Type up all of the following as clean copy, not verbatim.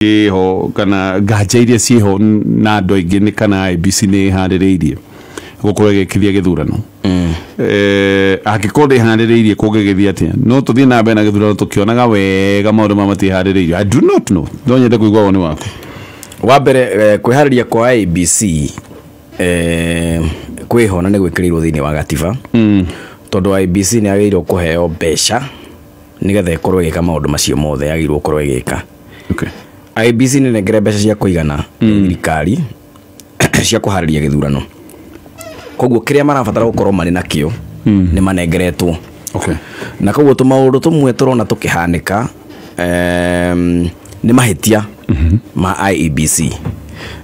Ĩho kana nganja iria ciĩho na andũ aingĩ nĩ kana IEBC nĩ ĩharĩrĩirie gũkorwo ĩgĩkithia gĩthurano. Angĩkorwo ndĩharĩrĩirie, kũngĩgĩthiĩ atĩa? No tũthiĩ na mbere na gĩthurano tũkĩonaga wega maũndũ maya matiharĩrĩirio? I do not know, no nyende kũigua woni waku. Wa mbere, kwĩharĩria kwa IEBC kwĩho na nĩ gwĩkĩrĩirwo thĩinĩ wa gatiba, tondũ IEBC nĩ yagĩrĩirwo kũheo mbeca nĩgetha ĩkorwo ĩgĩka maũndũ macio mothe yagĩrĩirwo gũkorwo ĩgĩka. IEBC nĩ nengere mbeca cia kũigana nĩ thirikari cia kũharĩria gĩthurano, koguo kĩrĩa marabatara gũkorwo marĩ nakĩo nĩ manengeretwo. Na koguo tũmaũndũ tũmwe tũrona tũkĩhanĩka nĩ mahĩtia ma IEBC,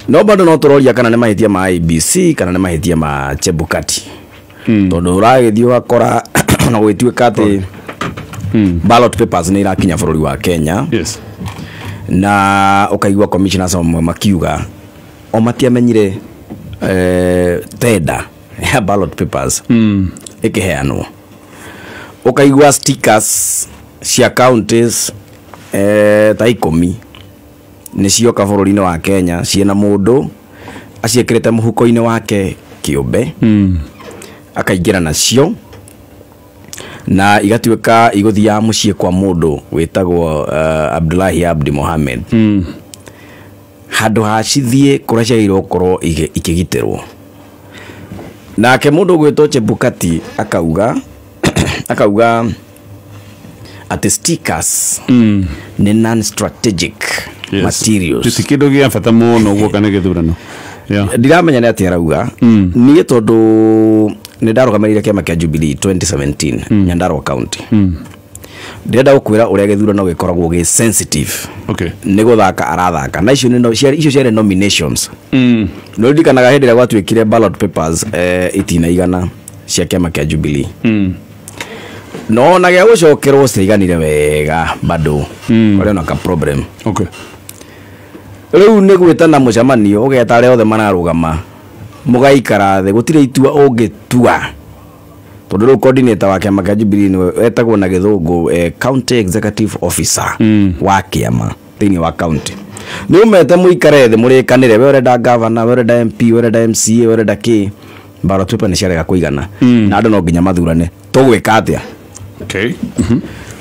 no bado no tũroria kana nĩ mahĩtia ma IEBC kana nĩ mahĩtia ma Chebukati, tondũ ũragĩthiĩ ũgakora ona gũgĩtuĩka atĩ ballot papers nĩ irakinya bũrũri wa Kenya, na ũkaigua commissioners amwe makiuga o matiamenyire tender ya ballot papers ĩkĩheanwo. Ũkaigua stickers cia counties ta 10 nĩ cioka bũrũri-inĩ wa Kenya ciĩna mũndũ aciĩkĩrĩte mũhuko-inĩ wake kĩũmbe, akaingĩra nacio na igatuĩka igũthiaga mũciĩ kwa mũndũ wĩtagwo Abdullahi Abdi Mohamed, handũ ha cithiĩ kũrĩa ciagĩrĩirwo gũkorwo ikĩgitĩrwo. Nake mũndũ ũgwĩtwo Chebukati akauga atĩ stickers nĩ non strategic materials. Ti kĩndũ gĩa bata mũno guoka nĩ gĩthurano. Ndiramenya nĩ atĩa arauga. Niĩ tondũ nĩ ndarũgamĩrĩire kĩama kĩa Jubilee 2017 Nyandarua County, ndĩrenda gũkwĩra ũrĩa gĩthurano gĩkoragwo gĩ sensitive. Nĩ gũthaka arathaka na icio nĩ icio ciarĩ nominations. Nĩ ũririkanaga hĩndĩ ĩrĩa gwatuĩkire ballot papers itina 100 cia kĩama kĩa Jubilee, no ona gĩa gũcokerwo citiaiganire wega, bado kwarĩ ona ka problem. Rĩu nĩ gwĩtana mũcemanio, ũgeta arĩa othe mararũgama, mũgaikara thĩ, gũtirĩ itua ũngĩtua, tondũ rĩu coordinator wa kĩama kĩa Jubilee nĩwe etagwo na gĩthũngũ county executive officer wa kĩama thĩinĩ wa county. Nĩ ũmete mũikare thĩ mũrĩkanĩre, we ũrenda governor, we ũrenda MP, we ũrenda MCA, we ũrenda kĩ. Ballot paper nĩ ciarega kũigana na andũ no nginya mathurane, tũgwĩka atĩa?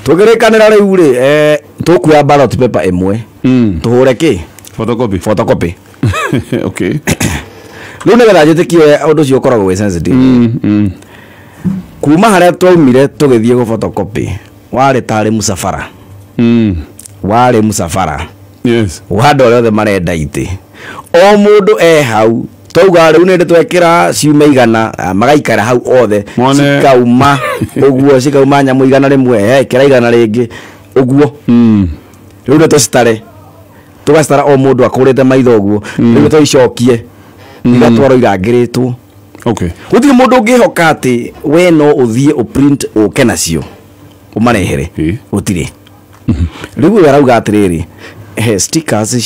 Tũngĩrĩkanĩra rĩu rĩ, tũkuoya ballot paper ĩmwe, tũhũre kĩ? Photocopy. Photocopy. Rĩu nĩgetha njĩtĩkie ũndũ ũcio ũkoragwo wĩ sensitive, kuma harĩa twaumire tũgĩthiĩ gũ photocopy warĩ tarĩ mũcabara, warĩ mũcabara wa andũ arĩa othe marenda itĩ, o mũndũ e hau. Twauga rĩu nĩ twekĩra ciume 100, magaikara hau othe. Cikauma ũguo, cikauma nyamũ 100, ĩkĩra 100 rĩngĩ ũguo. Rĩu nĩ tũcitare, tũgacitara o mũndũ akũrĩte maitho ũguo. Rĩu tũicokie igatwarwo irangĩrĩtwo. Gũtirĩ mũndũ ũngĩhoka atĩ we no ũthiĩ ũprint ũke nacio ũmarehere. Gũtirĩ. Rĩu ũyũ arauga atĩrĩrĩ, he stickers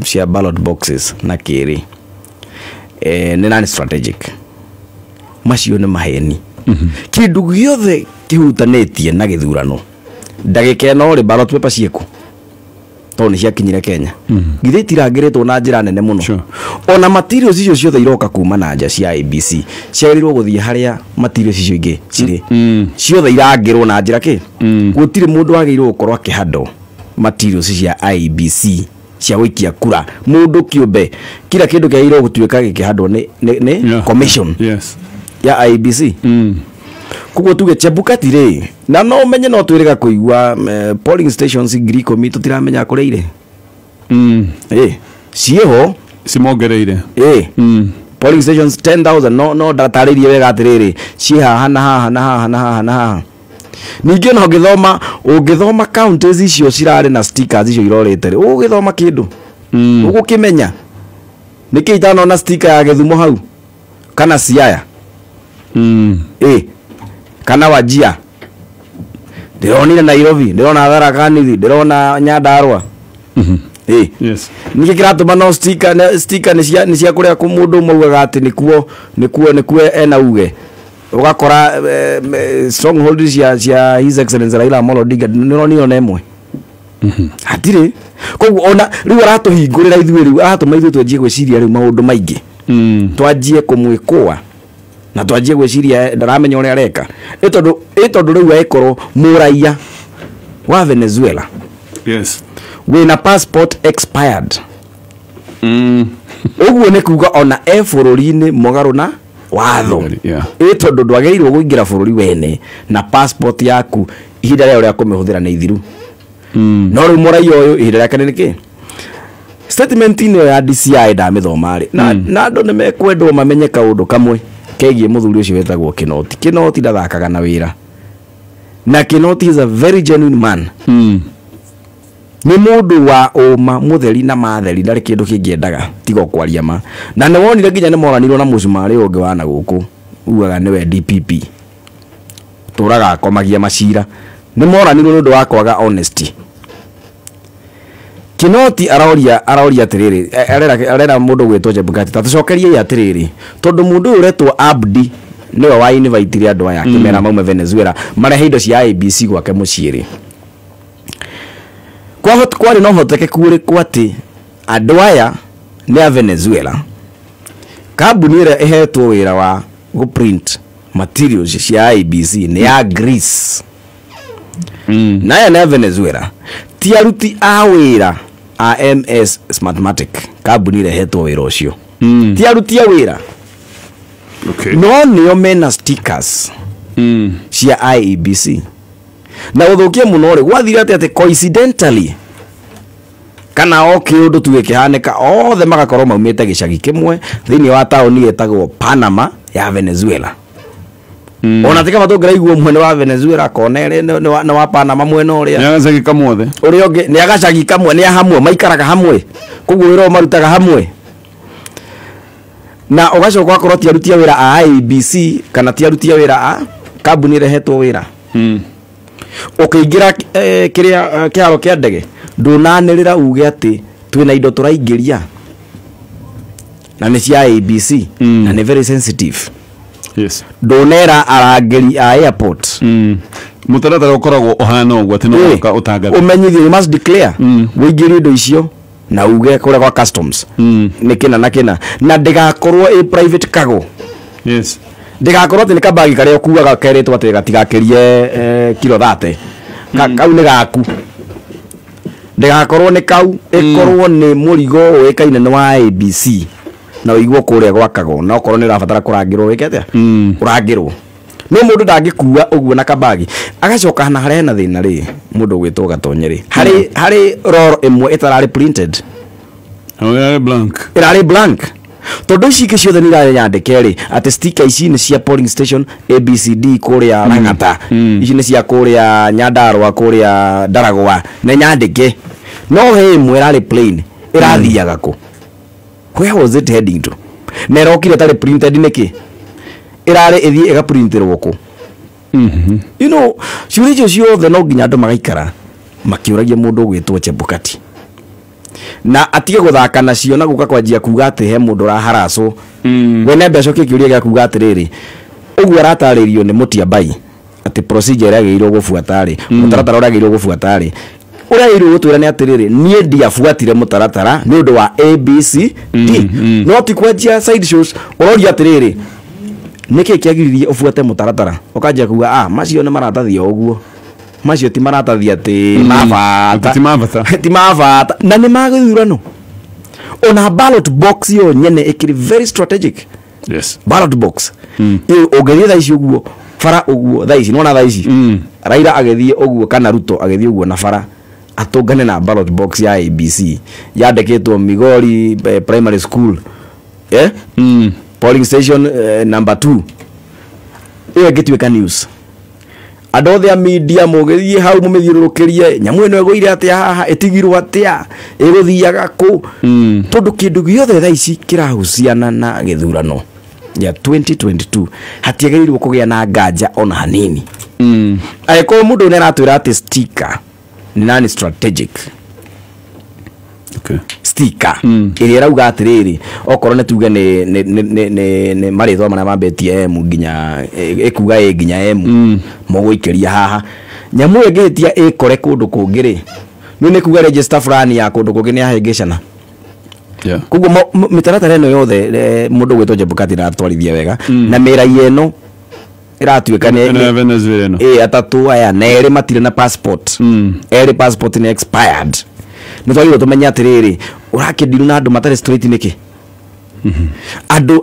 cia ballot boxes na kĩrĩ nĩ non strategic, macio nĩ maheni. Kĩndũ gĩothe kĩhutanĩtie na gĩthurano ndagĩka ĩno rĩ, ballot paper ciĩkũ? Tondũ nĩ ciakinyire Kenya, githĩ itirangĩrĩtwo na njĩra nene mũno? Ona materials icio ciothe iroka kuma na nja cia IEBC ciagĩrĩirwo gũthiĩ harĩa materials icio ingĩ cirĩ, ciothe irangĩrwo na njĩra kĩ. Gũtirĩ mũndũ wagĩrĩirwo gũkorwo akĩhandwo materials cia IEBC cia gũikia kura, mũndũ kĩũmbe. Kila kĩndũ kĩagĩrĩirwo gũtuĩka gĩkĩhandwo nĩ commission ya IEBC. Koguo tuge Chebukati rĩ, na no ũmenye no twĩrĩga kũigua polling stations 10,000 tũtiramenya kũrĩa irĩ. Ĩ ciĩho. Cimongereire. Ĩ polling stations 10,000, no ndatarĩirie wega atĩrĩrĩ, ciĩ haha na haha na haha na haha na haha. Ningĩ ona ũngĩthoma counties icio cirarĩ na stickers icio irorĩte rĩ, ũgũgĩthoma kĩndũ, ũgũkĩmenya nĩkĩ itanona sticker ya Gĩthumo hau kana Siaya, ĩ kana Wajia. Ndĩronire Nairobi, ndĩrona Tharaka Nithi, ndĩrona Nyandarua. Ĩ nĩkĩ kĩratũma no sticker sticker nĩ cia kũrĩa kũ mũndũ ũmwe augaga atĩ nĩkuo ena uge? Ũgakora stronghold cia His Excellency Raila Amolo Odinga nĩũronire ona ĩmwe. Hatirĩ. Koguo ona rĩu aratũhingũrĩra ithuĩ, rĩu aratũma ithuĩ twanjie gwĩciria rĩu maũndũ maingĩ. Twanjie kũmwĩkũa na twanjie gwĩciria ndaramenya ũrĩa areka. Ĩ tondũ rĩu agĩkorwo mũraiya wa Venezuela. Yes. Wĩna passport expired. Ũguo nĩ kuga ona e bũrũri-inĩ mũgarũ na watho. Yeah. Ĩ tondũ ndwagĩrĩirwo kũingĩra bũrũri wene na passport yaku ihinda rĩayo rĩa kũmĩhũthĩra nĩ ithiru. No rĩu mũraiya ũyũ ihinda rĩake nĩ kĩ? Statement-inĩ ĩyo ya DCI ndamĩthoma rĩ, na andũ nĩ mekwendwo mamenye kaũndũ kamwe kegiĩ mũthuri ũcio wetagwo Kinoti. Kinoti ndathakaga na wĩra. Na Kinoti is a very genuine man. Nĩ mũndũ wa ũma mũtheri na matheri, ndarĩ kĩndũ kĩngĩ tiga o kwaria ma. Na nĩ wonire nginya nĩ moranirwo na mũcumarĩ ũngĩ wa na gũkũ ugaga nĩwe DPP, tũraga akomagia macira. Nĩ moranirwo nĩ ũndũ wa kwaga honesty. Kinoti aroria atĩrĩrĩ, arera mũndũ gwĩtwo Chebukati ta tũcokerie atĩrĩrĩ, tondũ mũndũ ũyũ ũretwo Abdi nĩwe wa invite andũ aya akĩmera maume Venezuela marehe indo cia IEBC gwake mũciĩ rĩ, kwarĩ na ũhotekeku ũrĩkũ atĩ andũ aya nĩ a Venezuela, kambuni ĩrĩa ĩhetwo wĩra wa gũ-print materials cia IEBC nĩ ya Greece. Na aya nĩ a Venezuela, ti aruti a wĩra a MS Smartmatic, kambuni ĩrĩa ĩhetwo wĩra ũcio. Ti aruti a wĩra. Okay. No nĩo mena stickers cia IEBC. Na gũthũkia mũno rĩ, gwathire atĩ coincidentally kana o kĩũndũ tu gĩkĩhanĩka, othe magakorwo maumĩte gĩcagi kĩmwe thĩinĩ wa taũni ĩtagwo Panama ya Venezuela. Ona ti kama tũngĩraigua mwena wa Venezuela kona ĩrĩ nĩ wa Panama mwena ũrĩa. Nĩ agacagi kamwe othe. Ũrĩa ũngĩ nĩ agacagi kamwe, nĩ a hamwe, maikaraga hamwe. Koguo wĩra ũyũ marutaga hamwe. Na ũgacoka ũgakorwo ti aruti a wĩra a IEBC kana ti aruti a wĩra a kambuni ĩrĩa ĩhetwo wĩra. Ũkĩingĩra kĩrĩa kĩharo kĩa ndege, ndũnanĩrĩra uge atĩ twĩna indo tũraingĩria na nĩ cia IEBC na nĩ very sensitive. Yes. Ndũnera arangĩri a airport. Mũtaratara ũkoragwo ũhana ũguo atĩ no mũhaka ũtangathe. Ũmenyithie, you must declare. Ũingĩrie indo icio na uge kũrĩa kwa customs. Nĩ kĩna na kĩna. Na ndĩgakorwo ĩ private cargo. Yes. Ndĩgakorwo atĩ nĩ kabagi karĩa ũkuaga kerĩtwo atĩ gatigakĩrie kilo 30. Kau nĩ gaku. Ndĩgakorwo nĩ kau, ĩkorwo nĩ mũrigo ũĩkaine nĩ wa IEBC. Na ũigwo kũrĩa gwakagwo, na okorwo nĩ ũrabatara kũrangĩrwo wĩke atĩa? Ũrangĩrwo. No mũndũ ndangĩkua ũguo na kabagi. Agacoka na harĩa hena thĩna rĩ, mũndũ ũgwĩtwo Gatonye rĩ, harĩ roll ĩmwe ĩtararĩ printed. Ĩrarĩ blank. Ĩrarĩ blank. Tondũ ici ingĩ ciothe nĩ irarĩ nyandĩke rĩ, atĩ sticker ici nĩ cia polling station ABCD kũrĩa Lang'ata, ici nĩ cia kũrĩa Nyandarũa, kũrĩa Ndaragwa, nĩ nyandĩke. No he ĩmwe ĩrarĩ plain, ĩrathiaga kũ? Where was it heading to? Na ĩrokire ĩtarĩ printed nĩkĩ? Ĩrarĩ ĩthiĩ ĩgaprintirwo kũ? You know, ciũria icio ciothe no nginya andũ magaikara makĩũragia mũndũ ũgwĩtwo Chebukati. Na atige gũthaka nacio na gũka kwanjia kuga atĩ he mũndũ ũraharacwo. We nĩ ambe acokie kĩũria gĩa kuga atĩrĩrĩ, ũguo aratarĩrio nĩ Mũtiambai atĩ procedure ĩrĩa agĩrĩirwo gũbuata rĩ, mũtaratara ũrĩa agĩrĩirwo gũbuata rĩ, ũrĩa agĩrĩirwo gũtwĩra nĩ atĩrĩrĩ, niĩ ndiabuatire mũtaratara nĩ ũndũ wa A, B, C, D. No ti kwanjia side shows, ũroria atĩrĩrĩ, nĩkĩ kĩagiririe ũbuate mũtaratara? Ũkanjia kuga, macio nĩ maratathi o ũguo. Macio ti maratathi atĩ mabata. Ti mabata. Ti mabata. Na nĩ ma gĩthurano. Ona ballot box yo nyene ĩkĩrĩ very strategic. Yes. Ballot box. Ũngĩthiĩ thaa ici ũguo, bara ũguo, thaa ici, nĩwona thaa ici? Raila agĩthiĩ ũguo kana Ruto agĩthiĩ ũguo na bara atũngane na ballot box ya ABC yandĩkĩtwo Migori Primary School. Polling station number 2. Ĩyo ĩngĩtuĩka news. Andũ othe a media mũgĩthiĩ hau mũmĩthiũrũrũkĩrie, nyamũ ĩno ĩgũire atĩa haha, ĩtigirwo atĩa, ĩgũthiaga kũ? Tondũ kĩndũ gĩothe thaa ici kĩrahuciana na gĩthurano ya 2022 hatiagĩrĩirwo kũgĩa na nganja ona hanini. Angĩkorwo mũndũ nĩ aratwĩra atĩ sticker nĩ nani strategic. Okay. Sticker ĩrĩa ĩrauga atĩrĩrĩ, okorwo nĩ tuge nĩ marĩtwa marĩa mambĩtie M nginya ĩkuga A nginya M, mũgũikĩria haha. Nyamũ ĩyo ĩngĩhĩtia ĩkore kũndũ kũngĩ rĩ, Nĩ kuga register fulani ya kũndũ kũngĩ nĩ yahĩngĩcana. Yeah. Koguo mĩtaratara ĩno yothe mũndũ gwĩtwo Chebukati ndatwarithia wega na mĩrai ĩno ĩratuĩka nĩ Venezuela ĩno. Atatũ aya na erĩ matirĩ na passport. Erĩ passport nĩ expired. Nĩ twagĩrĩirwo tũmenye atĩrĩrĩ, ũrakĩndiru na andũ matarĩ straight nĩkĩ?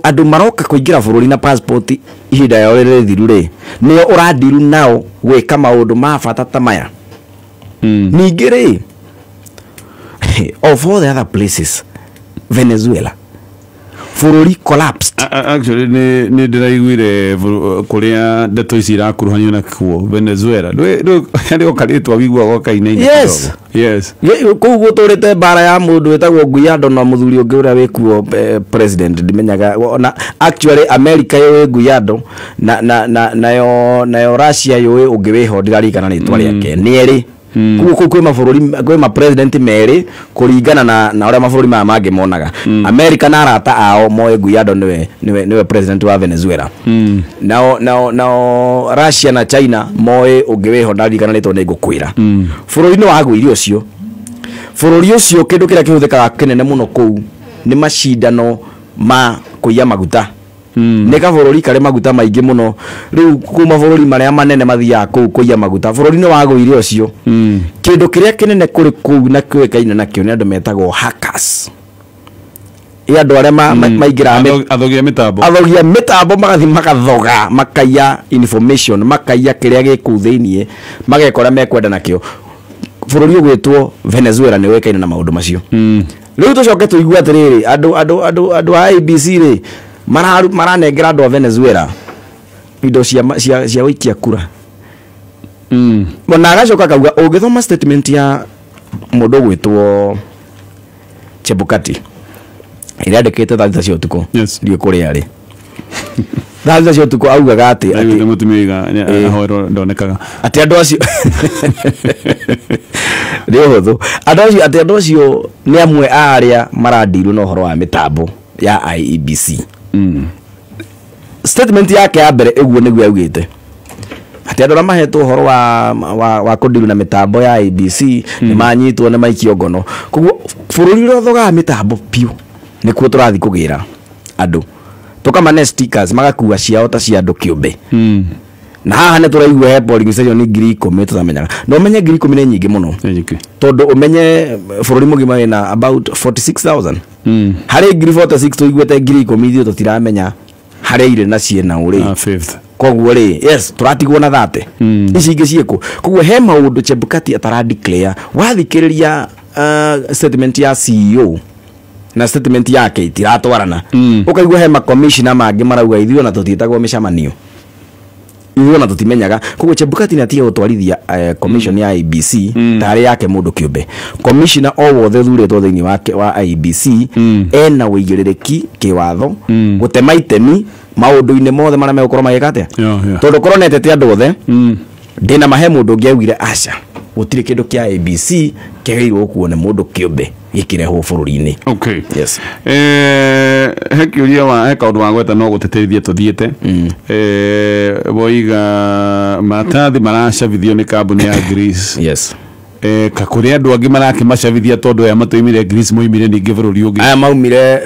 Andũ maroka kũingĩra bũrũri na passport ihinda yao rĩrĩ rĩthiru rĩ, nĩo ũrandiru nao gwĩka maũndũ ma bata ta maya. Ningĩ rĩ, of all the other places, Venezuela bũrũri collapsed. Actually nĩ ndĩraiguire kũrĩa ndeto ici irakuruhanio nakuo Venezuela. Harĩ o karĩtwa wĩiguaga kainaina. Yes. Yes. Kũu gũtũrĩte mbara ya mũndũ wĩtagwo Guaido na mũthuri ũngĩ ũrĩa wĩkuo president ndimenyaga. Ona actually America yũĩ Guaido na nayo Russia yũĩ ũngĩ wĩho ndiririkana rĩtwa rĩake. Nĩ erĩ. Koguo kũu kwĩ mabũrũri, kwĩ ma president merĩ kũringana na ũrĩa mabũrũri maya mangĩ monaga. America na arata ao moĩ Guaido nĩwe president wa Venezuela. Nao Russia na China moĩ ũngĩ wĩho ndaririkana rĩtwa nĩ ngũkwĩra. Bũrũri nĩ wagũire ũcio. Bũrũri ũcio kĩndũ kĩrĩa kĩhũthĩkaga kĩnene mũno kũu nĩ macindano ma kũiya maguta. Nĩ kabũrũri karĩ maguta maingĩ mũno. Rĩu kũu mabũrũri marĩa manene mathiaga kũu kũiya maguta. Bũrũri nĩ wagũire ũcio. Kĩndũ kĩrĩa kĩnene kũrĩ kũu na kĩũĩkaine nakĩo nĩ andũ metagwo hackers. Ĩ andũ arĩa maingĩraga athogia mĩtambo. Athogia mĩtambo magathiĩ magathoga, makaiya information, makaiya kĩrĩa gĩ kũu thĩiniĩ, magekora mekwenda nakĩo. Bũrũri ũgwĩtwo Venezuela nĩ ũĩkaine na maũndũ macio. Rĩu tũcoke tũigue atĩrĩrĩ, andũ a ABC rĩ, maranengera andũ a Venezuela indo cia gũikia kura. Na agacoka akauga ũngĩthoma statement ya mũndũ ũgwĩtwo Chebukati ĩrĩa andĩkĩte thaa thita cia ũtukũ. Yes. Ndiũĩ kũrĩa arĩ. Thaa thita cia ũtukũ augaga atĩ mũtumia ahoerwo ndonekaga. Atĩ andũ acio nĩ ũhũthũ. Atĩ andũ acio nĩ amwe a arĩa marandirwo na ũhoro wa mĩtambo ya IEBC. Statement yake ya mbere ũguo nĩguo augĩte. Atĩ andũ arĩa mahetwo ũhoro wa kũndiru na mĩtambo ya IEBC nĩ manyitwo nĩ maikio ngono. Koguo bũrũri ũrĩa ũthogaga mĩtambo biũ nĩkuo tũrathiĩ kũgĩra andũ. Tũkamane stickers magakua ciao ta cia andũ kĩũmbe. Na haha nĩ tũraigua he polling station 10,000 tũtamenyaga. Na ũmenye 10,000 nĩ nyingĩ mũno. Tondũ ũmenye bũrũri mũgima wĩna about 46,000. Harĩ 46,000 tũiguĩte 10,000 ithuĩ tũtiramenya harĩa irĩ na ciĩna ũrĩ. Fifth. Koguo rĩ, yes, tũratigwo na 30. Ici ingĩ ciĩkũ. Koguo he maũndũ Chebukati atara declare. Wathikĩrĩria statement ya CEO na statement yake itiratwarana. Ũkaigua he makomishina mangĩ marauga ithuĩ ona tũtiĩtagwo mĩcemanio. Ithuĩ ona tũtimenyaga. Koguo Chebukati nĩ atige gũtwarithia commission ya IEBC tarĩ yake mũndũ kĩũmbe. Commissioner o wothe ũthurĩtwo thĩinĩ wake wa IEBC ena ũigĩrĩrĩki kĩwatho gũtema itemi maũndũ-inĩ mothe marĩa megũkorwo magĩka atĩa. Tondũ korwo netete andũ othe ndĩna mahe mũndũ ũngĩ augire aca gũtirĩ kĩndũ kĩa IEBC kĩagĩrĩirwo gũkuo nĩ mũndũ kĩũmbe gĩkĩrehwo bũrũri-inĩ. Okay. Yes. He kĩũria wa he kaũndũ wa gweta no gũtĩtĩrithia tũthiĩte. Woiga maratathi maracabithio nĩ kambuni ya Greece. Yes. Kakũrĩ andũ angĩ marakĩmacabithia tondũ aya matoimire Greece moimire ningĩ bũrũri ũngĩ. Aya maumire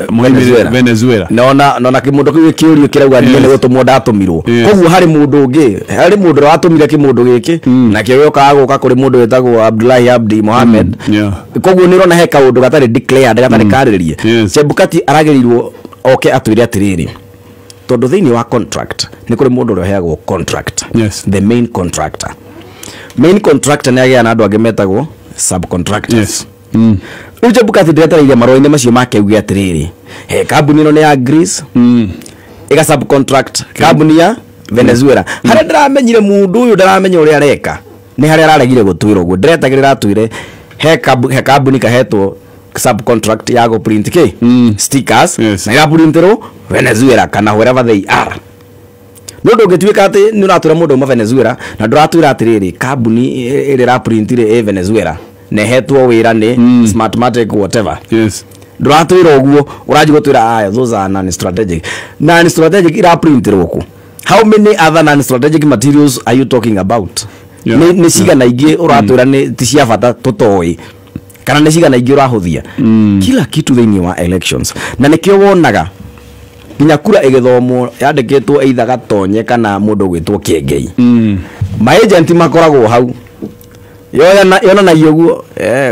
Venezuela. Nona kĩmũndũ kĩu kĩũrio kĩrauga niĩ nĩ gũtũmwo ndatũmirwo. Koguo harĩ mũndũ ũngĩ, harĩ mũndũ ũrĩa watũmire kĩmũndũ gĩkĩ nakĩo gĩũkaga gũka kũrĩ mũndũ wĩtagwo Abdullahi Abdi Mohamed. Koguo nĩ ũrona he kaũndũ gatarĩ declared, gatarĩ karĩrĩrie. Chebukati aragĩrĩirwo oke atwĩre atĩrĩrĩ, tondũ thĩinĩ wa contract nĩ kũrĩ mũndũ ũrĩa ũheagwo contract. Yes. The main contractor. Main contractor nĩ agĩa na andũ angĩ metagwo subcontractors. Yes. Rĩu Chebukati ndĩretereire marũa-inĩ macio make auge atĩrĩrĩ, he kambuni ĩno nĩ ya Greece ĩga subcontract kambuni ya Venezuela. Harĩa ndĩramenyire mũndũ ũyũ ndaramenya ũrĩa areka nĩ harĩa araregire gũtwĩra ũguo. Ndĩretagĩrĩra atwĩre he kambuni kahetwo subcontract ya go print kĩ stickers. Yes. Na ĩraprinterwo Venezuela kana wherever they are. Nĩ ũndũ ũngĩtuĩka atĩ nĩ ũratwĩra mũndũ uma Venezuela na ndũratwĩra atĩrĩrĩ kambuni ĩrĩa ĩraprintire ĩ Venezuela na ĩhetwo wĩra nĩ Smartmatic whatever. Yes. Ndũratwĩra ũguo, ũranji gũtwĩra aya those are non-strategic. Non-strategic iraprintirwo kũ? How many other non-strategic materials are you talking about? Yeah. Nĩ cigana ingĩ ũratwĩra nĩ ti cia bata tũtoĩ. Kana nĩ cigana ingĩ ũrahũthia. Kila kitu thĩinĩ wa elections. Na nĩkĩo wonaga nginya kura ĩgĩthomwo yandĩkĩtwo either Gatonye kana mũndũ ũgwĩtwo Kĩengei. Ma-agent makoragwo hau. Yonanagia ũguo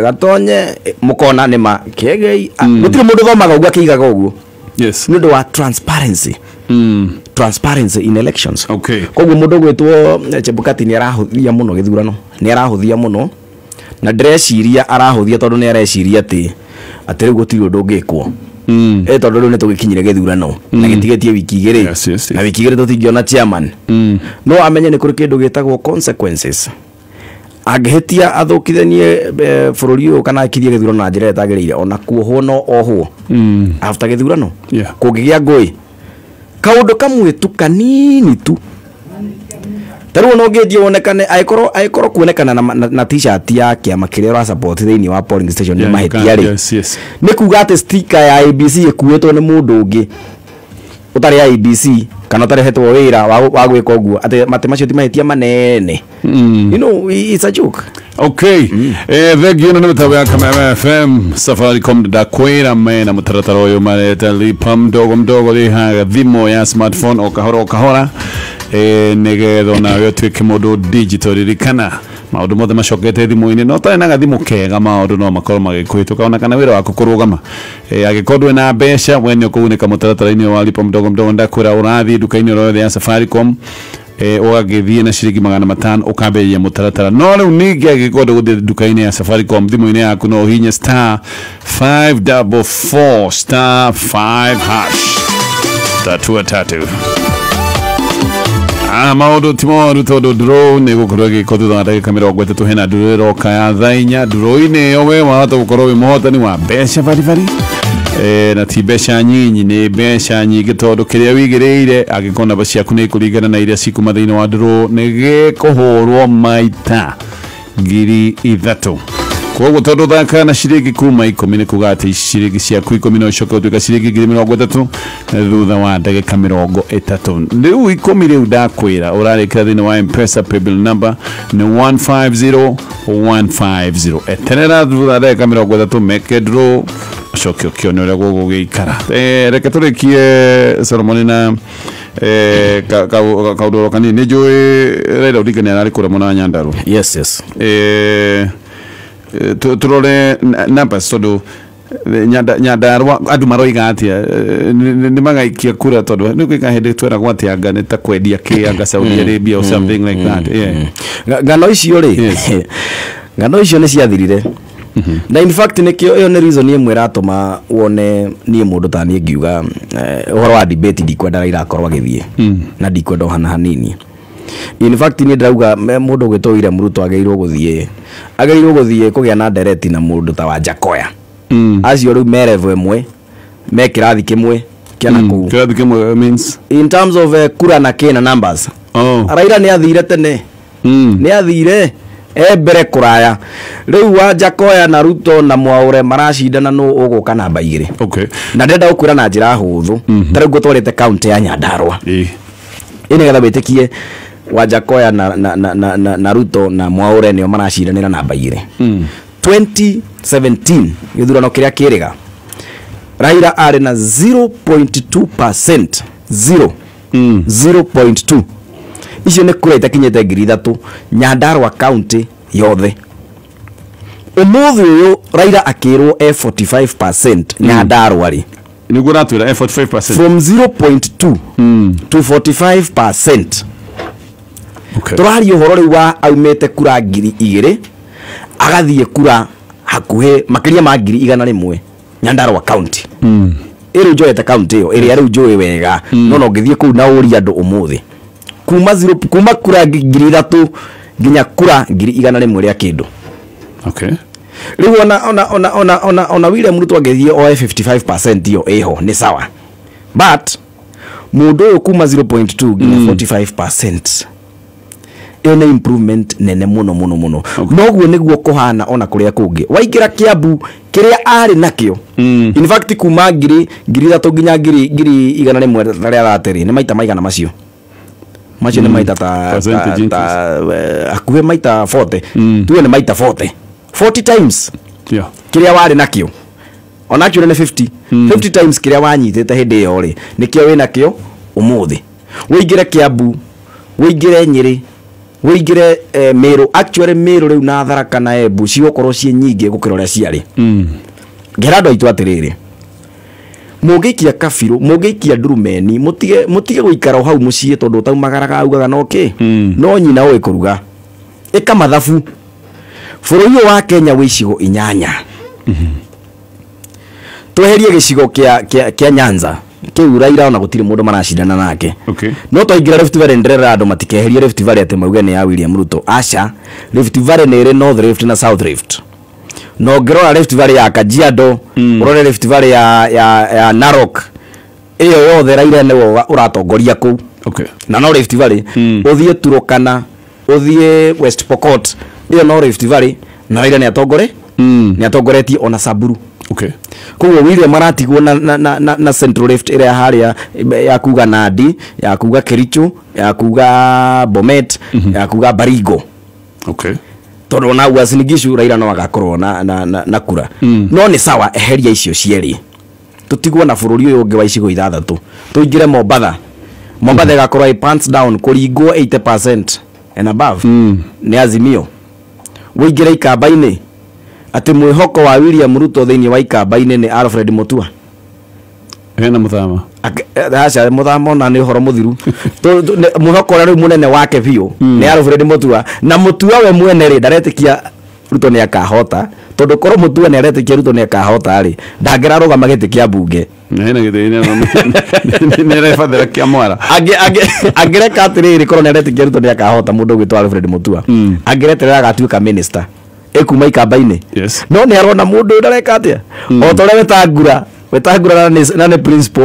Gatonye mũkona nĩ ma Kĩengei. Gũtirĩ mũndũ ũthomaga ũguo akĩigaga ũguo. Yes. Nĩ ũndũ wa transparency. Transparency in elections. Okay. Koguo mũndũ ũgwĩtwo Chebukati nĩ arahũthia mũno gĩthurano. Nĩ arahũthia mũno. Na ndĩreciria arahũthia tondũ nĩ areciria atĩ rĩu gũtirĩ ũndũ ũngĩkwo. Tondũ rĩu nĩ tũgĩkinyire gĩthurano na gĩtigĩtie wiki igĩrĩ. Yes, yes, yes. Na wiki igĩrĩ tũtingĩona chairman. No amenye nĩ kũrĩ kĩndũ gĩtagwo consequences. Angĩhĩtia athũkithanie bũrũri ũyũ kana akirie gĩthurano na njĩra ĩtagĩrĩire ona kuohwo no ohwo. After gĩthurano. Yeah. Kũngĩgĩa ngũĩ. Kaũndũ kamwe tu kanini tu. Tarĩu ona ũngĩthiĩ wonekane angĩkorwo kuonekana na t-shirt ya kĩama kĩrĩa ũra support thĩinĩ wa polling station nĩ mahĩtia rĩ. Yes, yes. Nĩ kuga atĩ sticker ya ABC ĩkuĩtwo nĩ mũndũ ũngĩ ũtarĩ IEBC kana ũtarehetwo wĩra wa gwĩka ũguo atĩ matĩ macio ti mahĩtia manene. You know, it's a joke. Okay. Thank you na mtawe ya Kameme FM Safaricom ndakwĩra mena mũtaratara ũyũ mareta lipa mdogo mdogo rĩhaga thimũ ya smartphone o kahora o kahora nĩgetha onawe ũtuĩke mũndũ digital. Ririkana maũndũ mothe macokete thimũ-inĩ no ũtarĩ na gathimũ kega maũndũ no makorwo magĩkũhĩtũka ona kana wĩra waku kũrũgama. Angĩkorwo ndũrĩ na mbeca we nĩ ũkũgunĩka mũtaratara-inĩ wa lipa mdogo mdogo. Ndakwĩra ũrathiĩ nduka-inĩ oro yothe ya Safaricom ũgagĩthiĩ na ciringi 500 ũkambĩrĩria mũtaratara. No rĩu ningĩ angĩkorwo ndũgũthiĩ nduka-inĩ ya Safaricom thimũ-inĩ yaku no ũhinye star 544 star 5 hash tatua tatu. Maũndũ ti moru tondũ draw nĩ gũkorwo ĩgĩkwo thutha wa ndagĩka 30 hena draw ĩroka ya thaa inya. Draw-inĩ ĩyo we wahota gũkorwo wĩ mũhotani wa mbeca baribari. Na ti mbeca nyinyi, nĩ mbeca nyingĩ tondũ kĩrĩa wigĩrĩire angĩkorwo namba ciaku nĩ ikũringana na iria cikuma thĩinĩ wa draw nĩ gĩkũhũrwo maita 3,000. Koguo tondũ thaka na ciringi kuma 10 nĩ kuga atĩ ciringi ciaku 10 no icoke gũtuĩka ciringi 30,000 thutha wa ndagĩka 30. Rĩu 10 rĩu ndakwĩra ũrarĩkĩra thĩinĩ wa M-Pesa paybill number nĩ 150150. Eterera thutha wa ndagĩka 30 meke draw ũcoke ũkĩone ũrĩa gũgũgĩikara. Reke tũrĩkie Solomon na kaũndũ kanini. Nĩ njũĩ Raila Odinga nĩ ararĩ kũrĩa mwena wa Nyandarua. Yes, yes. Turore numbers tondu Nyandarua andu maroiga atia nĩ magaikia kura tondu nĩ gwĩka hĩndĩ tweragwo atĩ anga nĩ ta kwendia kĩ anga Saudi Arabia or something like that. Yeah. Ngano icio rĩ, ngano icio nĩ ciathirire. Na in fact nĩkĩo ĩyo nĩ reason ĩmwe ĩratũma wone niĩ mũndũ ta niĩ ngiuga ũhoro wa debate ndikwenda Raila akorwo agĩthiĩ na ndikwenda hana hanini. In fact niĩ ndĩrauga mũndũ ũgwĩtwo William Ruto agĩrĩirwo gũthiĩ kũgĩa na ndereti na mũndũ ta wa Jakoya. Acio rĩu me level ĩmwe, me kĩrathi kĩmwe kĩa na kũu. Kĩrathi kĩmwe means in terms of kura na kĩna numbers. Oh. Raila nĩ athire tene. Nĩ athire mbere kũraya. Rĩu wa Jakoya na Ruto na Mwaure maracindana nũ ũgũka namba 2. Okay. Na ndĩrenda gũkwĩra na njĩra hũthũ. Ta rĩu ngũtwarĩte kaunti ya Nyandarua. Ĩ nĩgetha wĩtĩkie Wajakoya na Ruto na Mwaure nĩo maracindanĩra namba 2. 2017 gĩthurano kĩrĩa kĩrĩga Raila arĩ na 0.2%. 0.2. Icio nĩ kura itakinyĩte 3,000 Nyandarua county yothe. Ũmũthĩ ũyũ Raila akĩrwo e 45% Nyandarua rĩ. Nĩguo ũratwĩra e 45%. From 0.2 to 45%. Okay. Tũraria ũhoro rĩu wa aumĩte kura 2,000 agathiĩ kura hakuhĩ makĩria ma 100,000 Nyandarua county. Ĩrĩ njoete county ĩyo ĩrĩa rĩu njũĩ wega. No no ngĩthiĩ kũu na ũrie andũ ũmũthĩ kuma kura 3,000 nginya kura 100,000 rĩa kĩndũ. Okay. Rĩu ona William Ruto angĩthiĩ oe 55% ĩyo ĩho nĩ sawa. But mũndũ ũyũ kuma 0.2 nginya 45% ĩyo nĩ improvement nene mũno mũno mũno. Noguo nĩguo kũhana ona kũrĩa kũngĩ. Waingĩra Kiambu kĩrĩa arĩ nakĩo. In fact kuma 3,000 nginya 100,000 rĩa 30 nĩ maita maigana macio. Macio nĩ maita ta hakuhĩ maita 40. Tuge nĩ maita 40. 40 times. Yeah. Kĩrĩa warĩ nakĩo ona actually nĩ 50 50 times kĩrĩa wanyitĩte hĩndĩ ĩyo rĩ, nĩkĩo wĩ nakĩo ũmũthĩ. Wĩingĩre Kiambu, wĩingĩre Nyĩrĩ, wĩingĩre Meru. Actually Meru rĩu na Tharaka na Embu cigũkorwo ciĩ nyingĩ gũkĩra ũrĩa ciarĩ. Ngera andũ aitũ atĩrĩrĩ, mũngĩikia kabirũ, mũngĩikia ndurumeni, mũtige gũikara o hau mũciĩ tondũ ũtaumagaraga augaga no kĩ no nyina ũĩ kũruga. Ĩka mathabu. Bũrũri ũyũ wa Kenya wĩ icigo 8. Tweherie gĩcigo kĩa Nyanza kĩu Raila ona gũtirĩ mũndũ maracindana nake. Okay. No twaingĩra Rift Valley ndĩrera andũ matikeherie Rift Valley atĩ mauge nĩ ya William Ruto. Aca, Rift Valley nĩ ĩrĩ North Rift na South Rift. No ngĩrora Rift Valley ya Kajiado, ũrore Rift Valley ya Narok, ĩyo yothe Raila nĩwe ũratongoria kũu. Okay. Na no Rift Valley, ũthiĩ Turkana, ũthiĩ West Pokot, ĩyo no Rift Valley, na Raila nĩ atongore, nĩ atongoretie ona Samburu. Okay. Koguo William aratigwo na Central Rift ĩrĩa harĩa ya kuga Nandi, ya kuga Kericho, ya kuga Bomet, ya kuga Baringo. Okay. Tondũ ona Uasin Gishu Raila no agakorwo na kura. No nĩ sawa, eheria icio cierĩ. Tũtigwo na bũrũri ũyũ ũngĩ wa icigo 6. Tũingĩre Mombatha. Mombatha ĩgakorwo ĩ pants down kũringwo 80% and above. Nĩ Azimio. Wĩingĩre Ikamba-inĩ. Atĩ mwĩhoko wa William Ruto thĩinĩ wa Ikamba-inĩ nĩ Alfred Mutua. Hena Muthama. Aca Muthama ona nĩ ũhoro mũthiru. Mwĩhoko ũrĩa rĩu mũnene wake biũ nĩ Alfred Mutua. Na Mutua we mwene rĩ ndaretĩkia Ruto nĩ akahota, tondũ korwo Mutua nĩ aretĩkia Ruto nĩ akahota rĩ, ndangĩrarũgama gĩtĩ kĩa mbunge. Hena gĩtĩ nĩ arebathĩra kĩa mwara. Angĩreka atĩrĩrĩ, korwo nĩ aretĩkia Ruto nĩ akahota, mũndũ ũgwĩtwo Alfred Mutua angĩreterera agatuĩka minister ĩkuma Ikamba-inĩ. Yes. No nĩ arona mũndũ ũyũ ndareka atĩa, o ta ũrĩa Wetangula na nĩ principal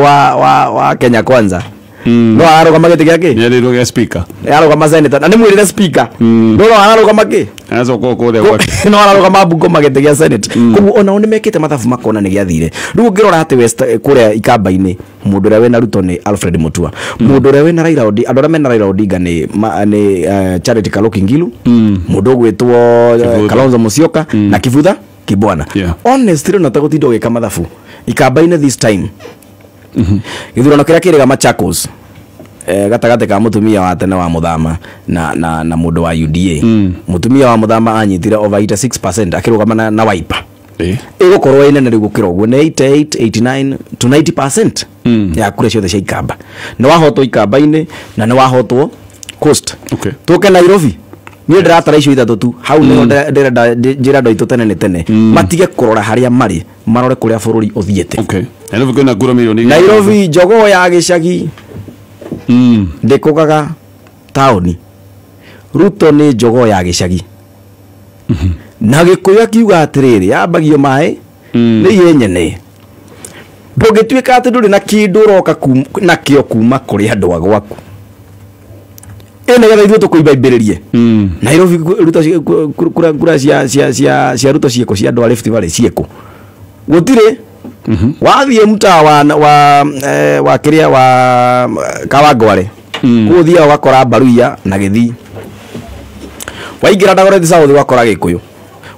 wa Kenya Kwanza. No ararũgama gĩtĩ gĩa kĩ? Nĩ arĩrwo gĩa speaker. Ararũgama senator na nĩ mwĩrĩre speaker. No ararũgama kĩ? Aracoka kũrĩa gwake. No ararũgama Bungoma gĩtĩ gĩa senate. Koguo onao nĩ mekĩte mathabu makona nĩ gĩathire. Rĩu ũngĩrora atĩ West kũrĩa Ikamba-inĩ, mũndũ ũrĩa wĩna Ruto nĩ Alfred Mutua. Mũndũ ũrĩa wĩna Raila Odinga, andũ arĩa mena Raila Odinga nĩ Charity Kaluki Ngilu, mũndũ ũgwĩtwo Kalonzo Musyoka na Kivutha Kibwana. Honestly ona tagũtinda ũgĩka mathabu Ikamba-inĩ this time. Gĩthurano kĩrĩa kĩrĩga Machakos, gatagatĩ ka mũtumia wa tene wa Muthama na mũndũ wa UDA. Mũtumia wa Muthama anyitire over 86% akĩrũgama na Wiper. Ĩgũkorwo ĩ nene rĩu gũkĩra ũguo, nĩ 88, 89 to 90% ya kura ciothe cia Ikamba. Nĩ wahotwo Ikamba-inĩ na nĩ wahotwo Coast. Okay. Tũke Nairobi. Niĩ ndĩratara icio 3 tu. Hau nĩho ndĩrenda njĩra andũ aitũ tene nĩ tene. Matige kũrora harĩa marĩ, marore kũrĩa bũrũri ũthiĩte. Okay. Nairobi kwĩna kura milioni igĩrĩ. Nairobi njogoo ya gĩcagi ndĩkũgaga taũni. Ruto nĩ njogoo ya gĩcagi. Na Gĩkũyũ akiuga atĩrĩrĩ, yambagio maĩ nĩ iye nyene. Ndũngĩtuĩka atĩ ndũrĩ na kĩndũ ũroka nakĩo kuma kũrĩ andũ a gwaku. Nĩgetha ithuĩ tũkũimbaimbĩrĩrie. Nairobi Ruto kura cia Ruto ciĩkũ, cia andũ a Rift Valley ciĩkũ? Gũtirĩ. Wathiĩ mtaa wa kĩrĩa wa Kawangware, kũu ũthiaga ũgakora Baruya na Gĩthii. Waingĩra Dagoretti South ũgakora Gĩkũyũ.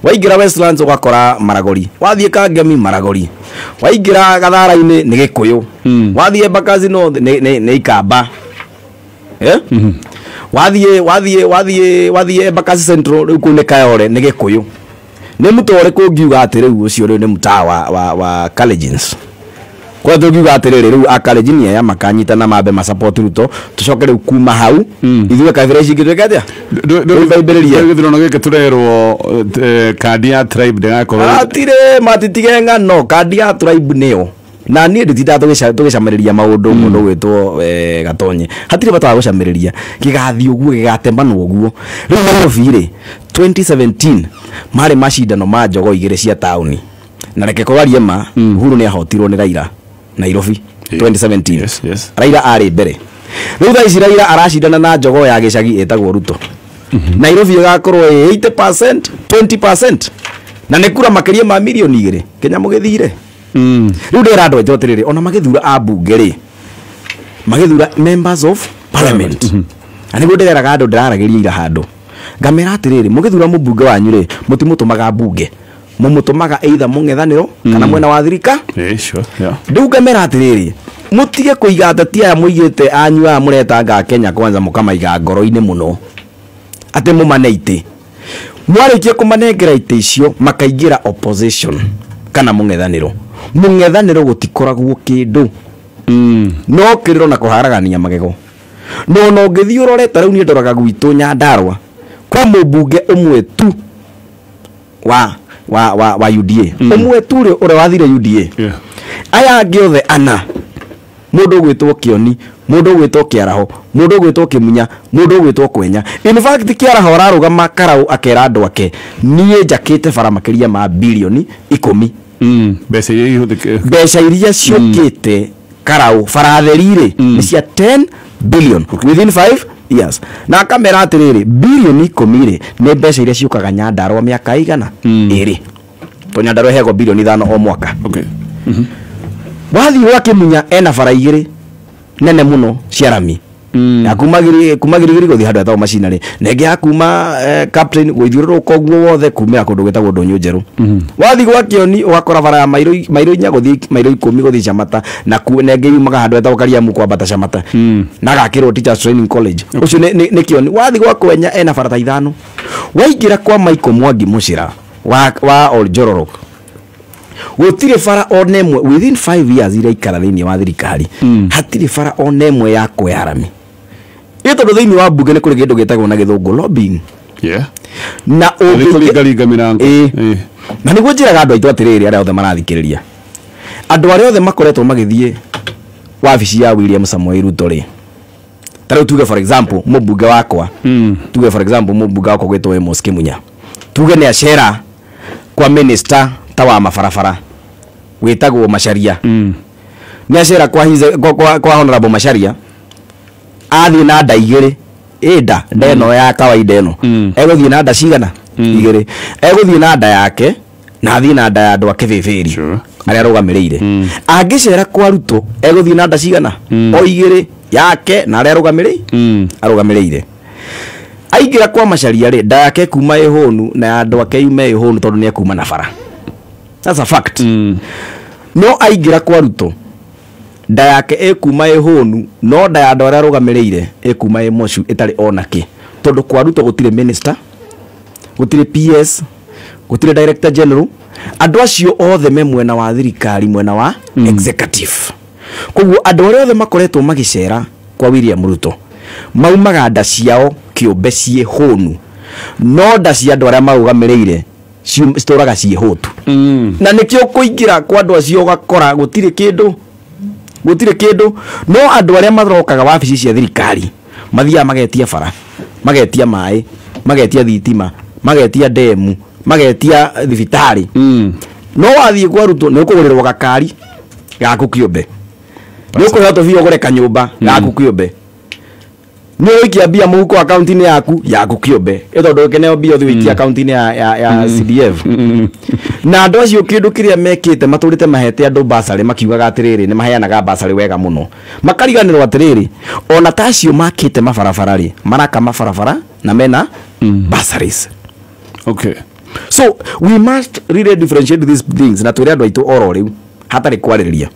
Waingĩra Westlands ũgakora Maragori. Wathiĩ Kangemi Maragori. Waingĩra Gathara-inĩ nĩ Gĩkũyũ. Wathiĩ Embakasi North nĩ Ikamba. Wathiĩ Embakasi Central rĩu kũu nĩ Kayole nĩ Gĩkũyũ. Nĩ mũtũũ ũrĩkũ ũngiuga atĩ rĩu ũcio rĩu nĩ mũtaa wa Kalenjins? Kwa tũngiuga atĩrĩrĩ, rĩu a Kalenjin aya makanyitana mambe ma support Ruto, tũcoke rĩu kuma hau ithuĩ kabira ici ingĩ twĩke atĩa? Tũimbaimbĩrĩrie. Gĩthurano gĩkĩ tũrerwo kandi ya tribe ndĩgakorwo. Hatirĩ, matitige ng'ano, kandi ya tribe nĩyo. Na niĩ nditindaga tũgĩcamĩrĩria maũndũ mũndũ ũgwĩtwo Gatonye. Hatirĩ bata wa gũcamĩrĩria, gĩgathiĩ ũguo, gĩgatemanwo ũguo. Rĩu Nairobi rĩ, 2017 marĩ macindano ma njogoo 2 cia taũni. Na reke kwaria ma, Uhuru nĩ ahotirwo nĩ Raila Nairobi 2017. Yes, yes. Raila arĩ mbere. Rĩu thaa ici Raila aracindana na njogoo ya gĩcagi ĩtagwo Ruto. Nairobi ĩgakorwo ĩ 80%, 20%. Na nĩ kura makĩria ma milioni 2 Kenya mũgĩthire. Rĩu ndĩra andũ aitũ atĩrĩrĩ, ona magĩthura ambunge rĩ, magĩthura members of parliament. Na nĩguo ndĩreraga andũ, ndĩraragĩria ira handũ ngamera atĩrĩrĩ, mũgĩthura mũmbunge wanyu rĩ, mũtimũtũmaga mbunge, Mũmũtũmaga either mũng'ethanĩro kana mwena wa thirika. Yeah, sure. Yeah. Rĩu ngamera atĩrĩrĩ, mũtige kũiga ateti aya mũigĩte anyu aya mũretanga Kenya Kwanza mũkamaiga ngoro-inĩ mũno atĩ mũmane itĩ. Mwarĩkia kũmanengera itĩ icio makaingĩra opposition kana mũng'ethanĩro. Mũng'ethanĩro gũtikoragwo kĩndũ. No kĩrĩro na kũharagania magego. No no ũngĩthiĩ ũrore ta rĩu niĩ ndoraga gwitũ Nyandarua kwĩ mũmbunge ũmwe tu wa UDA. Ũmwe tu ũrĩa wathire UDA. Yeah. Aya angĩ othe ana, mũndũ ũgwĩtwo Kĩoni, mũndũ ũgwĩtwo Kĩaraho, mũndũ ũgwĩtwo Kĩmunya, mũndũ ũgwĩtwo Kwenya. In fact Kĩaraho ararũgama Karau akera andũ ake niĩ njakĩte bara makĩria ma bilioni 10. Mbeca iria ihũthĩke. Mbeca iria ciũkĩte Karau bara theri rĩ nĩ cia 10 billion within 5 years. Na akamera atĩrĩrĩ, bilioni 10 rĩ nĩ mbeca iria ciũkaga Nyandarua mĩaka igana ĩrĩ. To Nyandarua ĩheagwo bilioni 5 o mwaka. Okay. Wathiĩ gwa Kĩmunya ena bara igĩrĩ nene mũno cia rami. Ya kuma Girigiri gũthiĩ handũ hetagwo macinarĩ, na ĩngĩ ya kuma Captain gũthiũrũrũka ũguo wothe kumĩra kũndũ gwĩtagwo Ndũnyũ Njerũ. Wathiĩ gwa Kĩoni ũgakora bara ya mairo 4 gũthiĩ mairo 10 gũthiĩ Camata, na ĩngĩ yumaga handũ hetagwo Kariamu kwambata Camata. Na agakĩrwo Teachers Training College. Ũcio nĩ Kĩoni. Wathiĩ gwa Kwenya ena bara ta 5. Waingĩra kwa Michael Mwangi Mũcĩra wa Oljororok, gũtirĩ bara ona ĩmwe within 5 years iraikara thĩinĩ wa thirikari. Hatirĩ bara ona ĩmwe ya kwea rami. Ĩ tondũ thĩinĩ wa mbunge nĩ kũrĩ kĩndũ gĩtagwo na gĩthũngũ lobbying. Yeah. Na ũngĩringaringa mĩrango. Na nĩguo njĩraga andũ aitũ atĩrĩrĩ, arĩa othe marathikĩrĩria, andũ arĩa othe makoretwo magĩthiĩ wabici ya William Samoei Ruto rĩ, ta rĩu tuge for example mũmbunge wakwa, tuge for example mũmbunge wakwa gwĩtwo Amos Kĩmunya, tuge nĩ acera kwa minister ta wa mabarabara wĩtagwo Macharia. Nĩ acera kwa Honorable Macharia, athiĩ na nda igĩrĩ, ĩ nda ĩno ya kawaida ĩno, egũthiĩ na nda cigana? Igĩrĩ. Egũthiĩ na nda yake na athiĩ na nda ya andũ a Kĩbĩbĩri arĩa arũgamĩrĩire. Angĩcera kwa Ruto egũthiĩ na nda cigana? O igĩrĩ, yake na arĩa arũgamĩrĩire. Aingĩra kwa Macharia rĩ, nda yake kuma ĩhũnu na ya andũ ake yume ĩhũnu tondũ nĩ ekuma na bara. That's a fact. No aingĩra kwa Ruto nda yake ĩkuma ĩhũnu no nda ya andũ arĩa arũgamĩrĩire ĩkuma ĩmocu ĩtarĩ ona kĩ, tondũ kwa Ruto gũtirĩ minister, gũtirĩ PS, gũtirĩ director general. Andũ acio othe me mwena wa thirikari, mwena wa executive. Koguo andũ arĩa othe makoretwo magĩcera kwa William Ruto maumaga nda ciao kĩũmbe ciĩ hũnu, no nda cia andũ arĩa marũgamĩrĩire citũraga ciĩ hũtu. Na nĩkĩo kũingĩra kwa andũ acio ũgakora gũtirĩ kĩndũ. No andũ arĩa marokaga wabici cia thirikari mathiaga magetia bara, magetia maĩ, magetia thitima, magetia ndemu, magetia thibitarĩ. No wathiĩ kwa Ruto nĩ ũkũgũrĩrwo gakari gaku kĩũmbe, nĩ ũkũheo tũbia ũgũre kanyũmba gaku kĩũmbe, nĩ ũikia mbia mũhuko akaunti-inĩ yaku kĩũmbe, ĩ tondũ ũkĩneo mbia ũthiĩ ũikie akaunti-inĩ ya CDF. Na andũ acio kĩndũ kĩrĩa mekĩte matũrĩte mahete andũ basarĩ makiugaga atĩrĩrĩ nĩ maheanaga basarĩ wega mũno, makariganĩrwo atĩrĩrĩ ona ta acio makĩte mabarabara rĩ maraka mabarabara na mena basaries. Okay. So we must really differentiate these things na twĩre andũ aitũ oro rĩu hatarĩ kwarĩrĩria.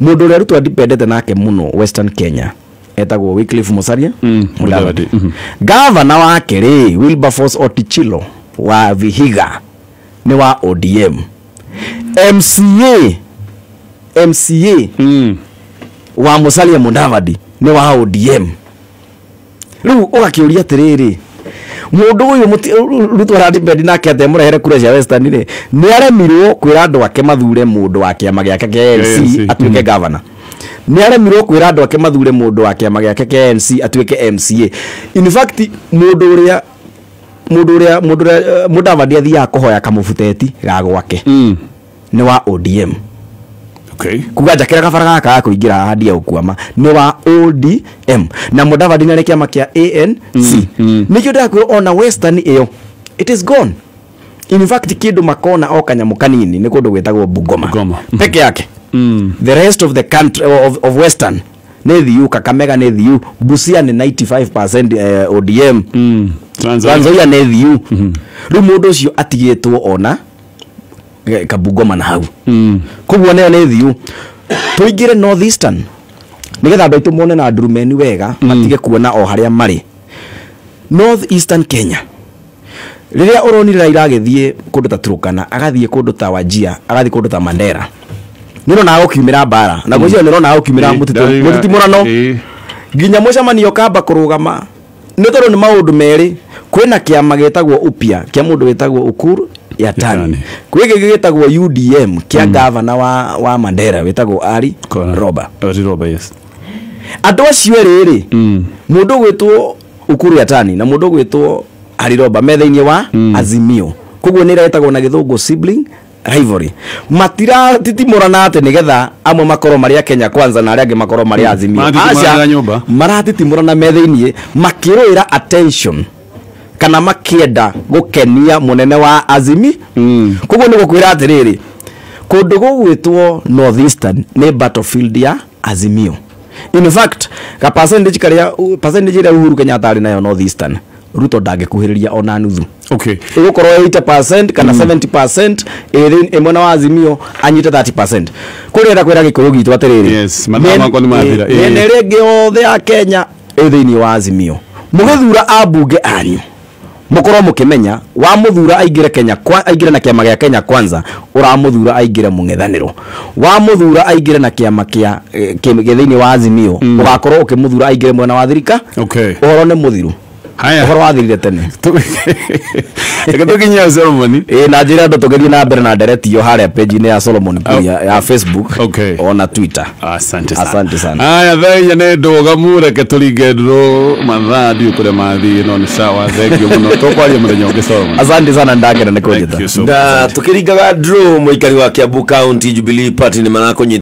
Mũndũ ũrĩa Ruto adipendete nake mũno Western Kenya etagwo Wycliffe Musalia Mudavadi. Gavana wake rĩ Wilberforce Otichilo wa Vihiga nĩ wa ODM. MCA wa Musalia Mudavadi nĩ wa ODM. Rĩu ũgakĩũria atĩrĩrĩ, mũndũ ũyũ Ruto aradipendi nake atĩ amũrehere kura cia Western rĩ, nĩ aremirwo kwĩra andũ ake mathure mũndũ wa kĩama gĩake kĩa ANC atuĩke governor. Nĩ aremirwo kwĩra andũ ake mathure mũndũ wa kĩama gĩake kĩa ANC atuĩke MCA. In fact mũndũ ũrĩa Mudavadi athiaga kũhoya kamũbuteti ga gwake nĩ wa ODM. Okay. Kuga njakĩra kabara gaka ga kũingĩra haha ndia gũkwama nĩ wa ODM, na Mudavadi nĩ arĩ kĩama kĩa ANC. Nĩkĩo ndĩrakwĩra ona Western ĩyo it is gone. In fact kĩndũ makona o kanyamũ kanini nĩ kũndũ gwĩtagwo Bungoma peke yake. The rest of the country of Western nĩ thiu, Kakamega nĩ thiu, Busia nĩ 95% ODM, Trans Nzoia nĩ thiu. Rĩu mũndũ ũcio atigĩtwo ona Kabungoma na hau. Koguo nayo nĩ thiu tũingĩre North Eastern nĩgetha andũ aitũ mone na ndurumeni wega, matige kuona o harĩa marĩ. North Eastern Kenya, rĩrĩa ũronire Raila agĩthiĩ kũndũ ta Turkana, agathiĩ kũndũ ta Wajir, agathiĩ kũndũ ta Mandera, nĩ ũronaga gũkiumĩra mbara na gwĩciria nĩ ũronaga gũkiumĩra mũtitimũrano nginya mũcemanio kamba kũrũgama, nĩ tondũ nĩ maũndũ merĩ. Kwĩna kĩama gĩtagwo Upya kĩa mũndũ wĩtagwo Ukur Yatani, kwĩ gĩkĩ gĩtagwo UDM kĩa gavana wa Mandera wĩtagwo Ali Roba. Ali Roba, yes. Andũ acio erĩ rĩ, mũndũ ũgwĩtwo Ukur Yatani na mũndũ ũgwĩtwo Ali Roba me thĩinĩ wa Azimio, koguo nĩ ĩretagwo na gĩthũngũ sibling rivalry. Matiratitimũrana atĩ nĩgetha amwe makorwo marĩ a Kenya Kwanza na arĩa angĩ makorwo marĩ a Azimio. Aca, maratitimũrana me thĩinĩ makĩrũĩra attention kana makĩenda gũkenia mũnene wa Azimi. Koguo nĩ gũkwĩra atĩrĩrĩ, kũndũ gũgwĩtwo North Eastern nĩ battlefield ya Azimio. In fact, ka percentage karĩa percentage ĩrĩa Uhuru Kenyatta arĩ nayo North Eastern, Ruto ndangĩkuhĩrĩria ona nuthu. Okay. Ĩgũkorwo 80% kana 70% ĩrĩ mwena wa Azimio anyite 30%. Kũrĩa kwĩra Gĩkũyũ gitũ atĩrĩrĩ, yes, mathaa makwa nĩ mathira. Mĩena ĩrĩa ĩngĩ yothe ya Kenya ĩ thĩinĩ wa Azimio. Mũgĩthura ambunge anyu, mũkorwo mũkĩmenya wamũthura aingĩre Kenya kwa aingĩre na kĩama gĩa Kenya Kwanza, ũramũthura aingĩre mũng'ethanĩro, wamũthura aingĩre na kĩama kĩa thĩinĩ wa Azimio, ũgakorwo ũkĩmũthura aingĩre mwena wa thirika. Okay. Ũhoro nĩ mũthiru. Haya. Ũhoro wathirire tene. Reke tũkinyie Solomon. Na njĩra andũ tũgerie na mbere na ndereti yo harĩa page-inĩ ya Solomon Kuria ya Facebook. Okay. Ona Twitter. Asante sana. Asante sana. Haya, thenya nĩ ndũgamu, reke tũringe ndũrũ mathaa ndiũ kũrĩa mathiĩ, no nĩ sawa. Thank you mũno, tũkwaria mũthenya ũngĩ Solomon. Asante sana, ndakena nĩ kũnjĩta. Thank you so much. Na tukĩringaga draw mũikari wa Kiambu County Jubilee Party nĩ marakũnyita.